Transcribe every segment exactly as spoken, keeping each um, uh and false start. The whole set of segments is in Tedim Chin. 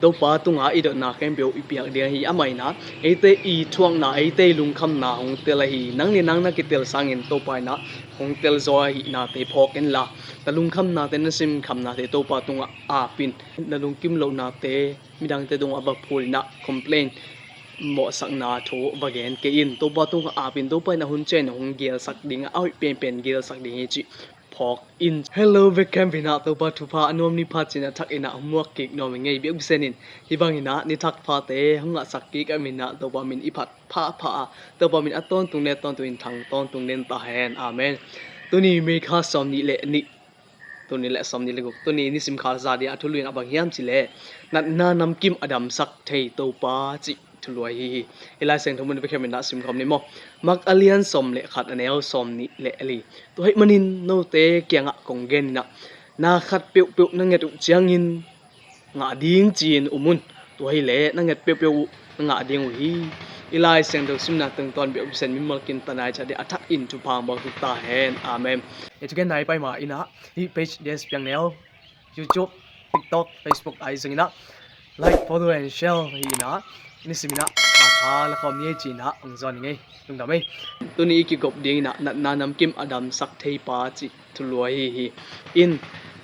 Topa tungah i dotna khempeuh i piak ding ahi. Amah in ah eite i thuakna, eite i lungkhamna hong tel ahi. Nang le nang na kitel sangin Topa in ah hong tel zaw ahihnate phawk inla, na lungkhamnate, na sinkhamnate Topa tungah ap in. Na lungkim lohnate midangte tungah va phul in ah complain, mawhsakna thu va gen kei in. Topa tungah ap in. Topa in a hun ciangin hong gelsak ding a, a hoih penpen gelsak ding hi cih phawk in. Hello, bek khempeuh in ah Topa thupha a nuam ni pha ci-in a thak in ah muak kik nuam ing ei. Biakbisen in hih bangin ah ni thak phate hong ngahsak kik a min ah Topa min i phat phapha a, Topa min a tawntung le tawntung in thang tawntung den ta hen. Amen. Tuni May kha sawmnih le nih, tuni le sawmnih le guk, tuni nisim kha za ding a thulu in ah bang hiam cih leh, natna namkim a damsak thei Topa cih thulu ahi hi. I Lai Siangtho mun bek khempeuh in ah simkhawm ni maw. Mark a lian sawm le khat, a neu sawmnih le li. Tua ahih manin note kiangah kong gen in ah, na khat peuhpeuh na nget uh ciangin ngah ding ci-in um un. Tua hi leh na nget peuhpeuh uh na ngah ding uh hi. I Lai Siangtho simna tungtawn biakbisen mimal kim ta nai ciat ding a thak in thupha hong pia ta hen. Amen. E, thugen nai pai ma in ah hih page Dance Piang Neu, YouTube, TikTok, Facebook ahi zongin ah like, follow and share hi in ah, nisim in ah a tha la khawm ni ei ci-in ah hong zawn ing ei. Lungdam ei. Tuni i kikop ding in ah natna namkim a damsak thei pa cih thulu ahi hi. In,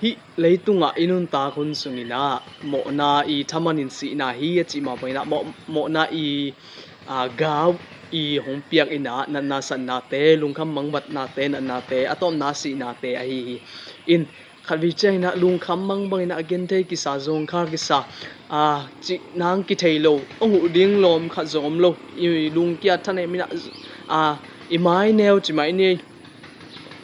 hih leitungah i nuntak hun sungin ah mawhna i thaman in sihna hi a cih mah bangin ah mawh, mawhna i, aa, gau i hong piak in ah natna satnate, lungkham mangbatnate, natnate, a tawpna sihnate ahi hi. In, khat vei ciangin ah lungkham mangbang in ah a genthei kisa, zawngkhal kisa, aa, cih nang kithei lo, hong huh ding lawm khat zong om lo, i lungkiat thanem in ah, aa, i mai neu ci mai ni,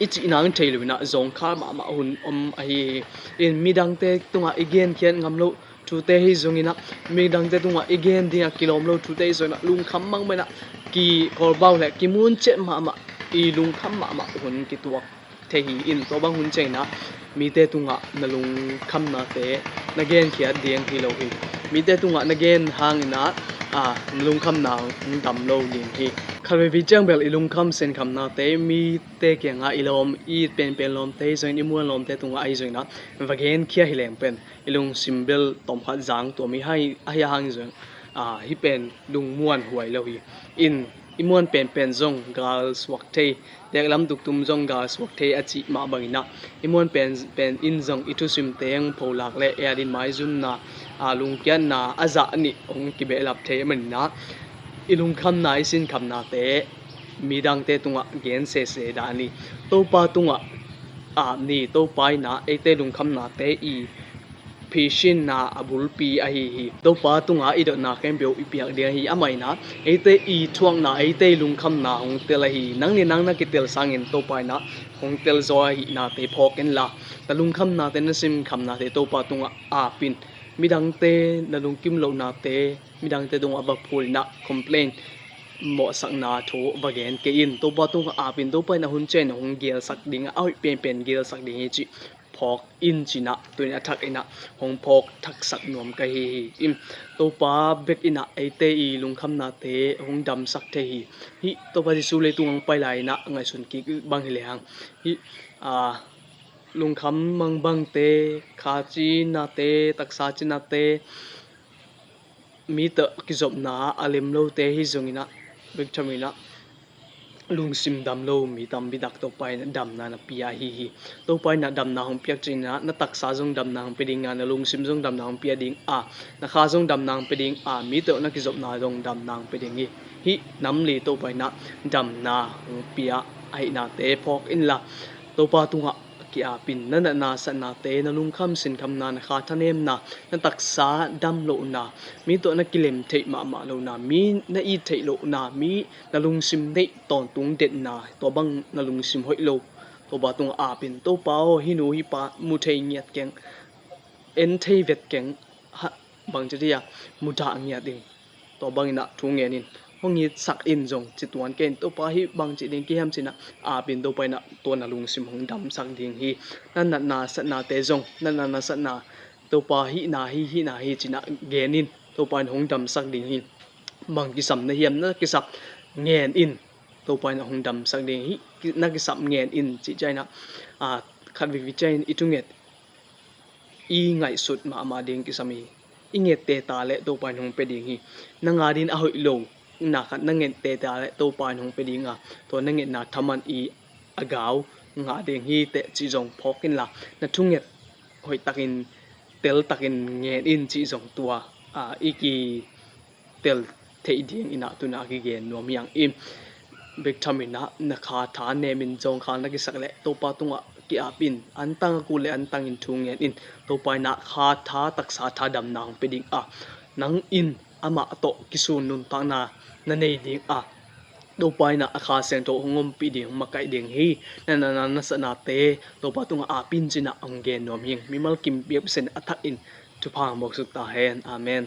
i cih nang thei lo in ah zawngkhal mahmah hun om ahi hi. In, midangte tungah i genkhiat ngam loh thute hi zongin ah, midangte tungah i gen dingah kilawm loh thute hi zongin ah lungkham mangbang in ah kikawlbau le kimunciat mahmah, i lungkham mahmah hun kituak thei hi. In, tua bang hun ciangin ah mite tungah na lungkhamnate na genkhiat ding hi lo hi. Mite tungah na gen hangin ah, aa, na lungkhamna hong dam lo ding hi. Khat vei vei ciang bel i lungkham sinkhamnate mite kiangah i lawm, i penpen lawmte hi zongin, i muan lawmte tungah ahi zongin ah va genkhia hi leng pen i lungsim bel tawmkhat zang tuam hi, ahi hang zong, aa, hih pen lungmuan huai lo hi. In, i muan penpen zong gal suak thei, teklam tuktum zong gal suak thei a cih mah bangin ah, i muan penpen in zong i thusim teng pholak le ei adingin maizumna, aa, lungkiatna a zah nih hong kibehlap thei ahih manin ah, i lungkhamna, i sinkhamnate midangte tungah gen sese dah ni. Topa tungah ap ni. Topa in ah eite lungkhamnate i phisinna a bulpi ahi hi. Topa tungah i dotna khempeuh i piak ding ahi. Amah in ah eite i thuakna, eite i lungkhamna hong tel ahi. Nang le nang na kitel sangin Topa in ah hong tel zaw ahihnate phawk inla, na lungkhamnate, na sinkhamnate Topa tungah ap in. Midangte, na lungkim lohnate midangte tungah va phul in ah complain, mawhsakna thu va gen kei in. Topa tungah ap in. Topa in a hun ciangin hong gelsak ding a, a hoih penpen gelsak ding hi cih phawk in ci-in ah tuni a thak in ah hong phawk thaksak nuam ka hi hi. In, Topa bek in ah eite i lungkhamnate hong damsak thei hi. Hih Topa Jesu leitung hong pai lai in ah ngaihsun kik bang hi lehang, hih, aa, lungkham mangbangte, kha cinate, taksa cinate, mi tawh kizopna a lem lote hi zongin ah, bek tham in ah lungsim dam lo mi tampi tak Topa in ah damna na pia ahi hi. Topa in ah damna hong piak ciangin ah na taksa zong damna hong pia ding a, na lungsim zong damna hong pia ding a, na kha zong damna hong pia ding a, mi tawh na kizopna zong damna hong pia ding hi. Hih nam li Topa in ah damna hong pia ahihnate phawk inla, Topa tungah ki-ap in. Na natna satnate, na lungkham sinkhamna, na kha thanemna, na taksa dam lohna, mi tawh na kilem theih mahmah lohna, mi na it theih lohna, mi na lungsim neih tawntung detna, tua bang na lungsim hoih lo Topa tungah ap in. Topa aw, hih nu hih pa mu thei ngiat keng, en thei vet keng, ha, bangci dih a, mu dah ngiat ding. Tua bangin ah thu ngen in, hong itsak in zong ci tuan kei in. Topa hih bangci ding kihiam ci-in ah ap in. Topa in ah tua na lungsim hong damsak ding hi. Na natna satnate zong, na natna satna Topa hihna hi, hihna hi ci-in ah gen in. Topa in hong damsak ding hi. Bang kisam na hiam, na kisap ngen in. Topa in ah hong damsak ding hi. Ki-, na kisap ngen in cih ciangin ah, aa, khat vei vei ciangin i thunget i ngaihsut mahmah ding kisam hi. i ngette ta leh Topa in hong pia ding hi. Na ngat in a hoih lo na khat na ngette ta leh Topa in hong pia ding a, tua na ngetna thaman i a gau ngah ding hi teh cih zong phawk inla, na thunget hoihtakin teltakin ngen in cih zong tua i kitel theih ding in ah tu-in ah kigen nuam hi hang. I bek tham in ah na kha tha nem in zawngkhal na kisak leh Topa tungah ki-ap in, antang a kul leh antangin thu ngen in. Topa in ah kha tha, taksa tha, damna hong pia ding a, nang in amah tawh kisun nuntakna na nei ding a, Topa in ah a Kha Siangtho hong ompih ding, hong makaih ding hi. Na natna na sahnate Topa tungah ap in ci-in ah hong gen nuam hi hang. Mimal kim biakpiaksa in a thak in thupha hong buaksuk ta hen. Amen.